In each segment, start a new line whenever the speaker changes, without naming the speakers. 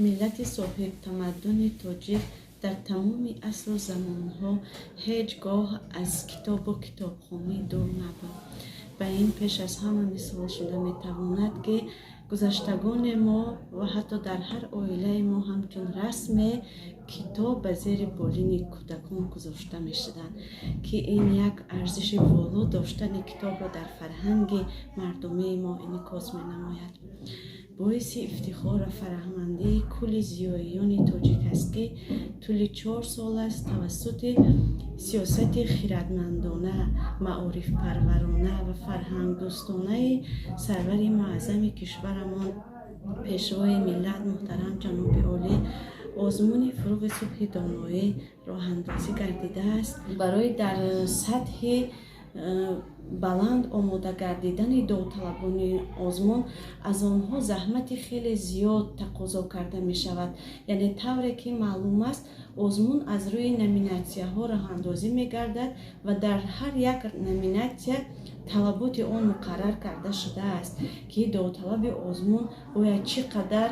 Миллати соҳибтамаддуни тоҷик дар тамоми асру замонҳо ҳеҷ гоҳ аз китобу китобхонӣ дур набуд. Ба ин пеш аз ҳама мисол шуда метавонад, ки гузаштагони мо ва ҳатто дар ҳар оилаи мо ҳамчун расме китоб ба зери болини кӯдакон гузошта мешуданд, ки ин як арзиши воло доштани китобро дар фарҳанги мардумии мо инъикос менамояд. Боиси ифтихор ва фараҳмандии кулли зиёиёни тоҷик аст, ки тӯли 4 сол аст тавассути сиёсати хирадмандона, маорифпарварона ва фарҳангдӯстонаи сарвари муаззами кишварамон, Пешвои миллат, муҳтарам ҷаноби олӣ, озмуни «Фурӯғи субҳи доноӣ» роҳандозӣ гардидааст. Барои дар сатҳи баланд омода гардидани довталабони озмун аз онҳо заҳмати хеле зиёд тақозо карда мешавад. Яъне, тавре ки маълум аст, озмун аз рӯи номинатсияҳо роҳандозӣ мегардад ва дар ҳар як номинатсия талаботи он муқаррар карда шудааст, ки довталаби озмун бояд чӣ қадар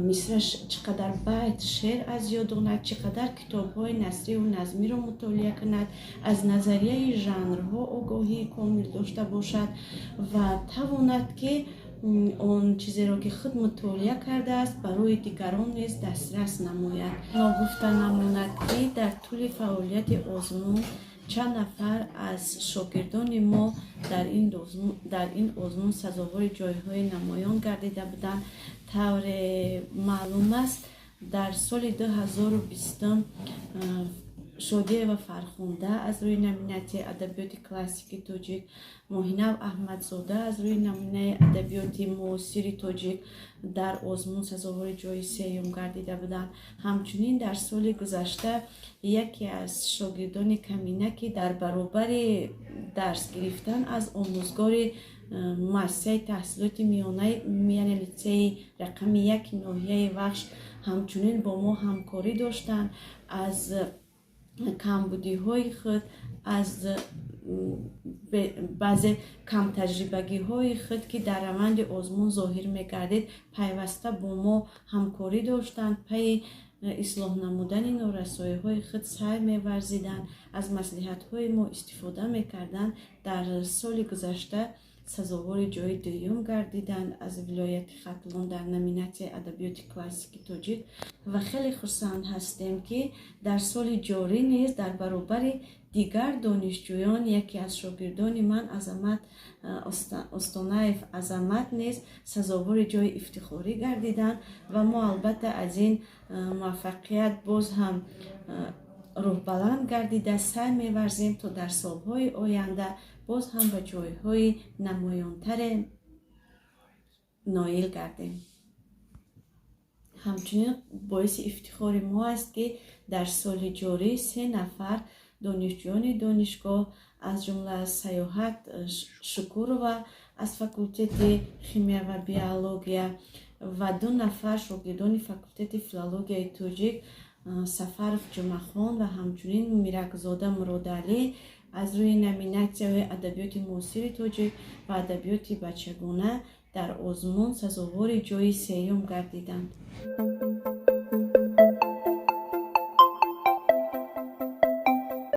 мисра, чӣ қадар байт шеър аз ёд донад, чӣ қадар китобҳои насриву назмиро мутолиа кунад, аз назарияи жанрҳо огоҳии комил дошта бошад ва тавонад, ки он чизеро, ки худ мутолиа кардааст, барои дигарон низ дастрас намояд. Ногуфта намонад, ки дар тӯли фаъолияти озмун чанд нафар аз шогирдони мо дар ин озмун сазовори ҷойҳои намоён гардида буданд. Тавре маълум аст, дар соли 2020 Шодиева Фархунда аз рӯи номинатсияи адабиёти классики тоҷик, Моҳинав Аҳмадзода аз рӯи намунаи адабиёти муосири тоҷик дар озмун сазовори ҷои сеюм гардида буданд. Ҳамчунин дар соли гузашта яке аз шогирдони камина, ки дар баробари дарс гирифтан аз омӯзгори муассисаи таҳсилоти миёнаи, яъне литсеи рақами 1 ноҳияи Вахш, ҳамчунин бо мо ҳамкорӣ доштанд, аз камбудиҳои худ, аз баъзе камтаҷрибагиҳои худ, ки дар раванди озмун зоҳир мегардид, пайваста бо мо ҳамкорӣ доштанд, пайи ислоҳ намудани норасоиҳои худ сай меварзиданд, аз маслиҳатҳои мо истифода мекарданд, дар соли гузашта сазовори ҷои дуюм гардиданд аз вилояти Хатлон дар номинатсияи адабиёти классики тоҷик. Ва хеле хурсанд ҳастем, ки дар соли ҷорӣ низ дар баробари дигар донишҷӯён яке аз шогирдони ман, Азамат Остонаев Азамат, низ сазовори ҷои ифтихорӣ гардиданд ва мо албатта аз ин муваффақият боз ҳам рӯҳбаланд гардида, сай меварзем, то дар солҳои оянда боз ҳам ба ҷойҳои намоёнтаре ноил гардем. Ҳамчунин боиси ифтихори мо аст, ки дар соли ҷорӣ се нафар донишҷӯёни донишгоҳ, аз ҷумла Саёҳат Шукурова аз факултети химия ва биология ва ду нафар шогирдони факултети филологияи тоҷик, Сафаров Ҷумъахон ва ҳамчунин Миракзода Муродалӣ, аз рӯи номинатсияҳои адабиёти муосири тоҷик ва адабиёти бачагона дар озмун сазовори ҷои сеюм гардиданд.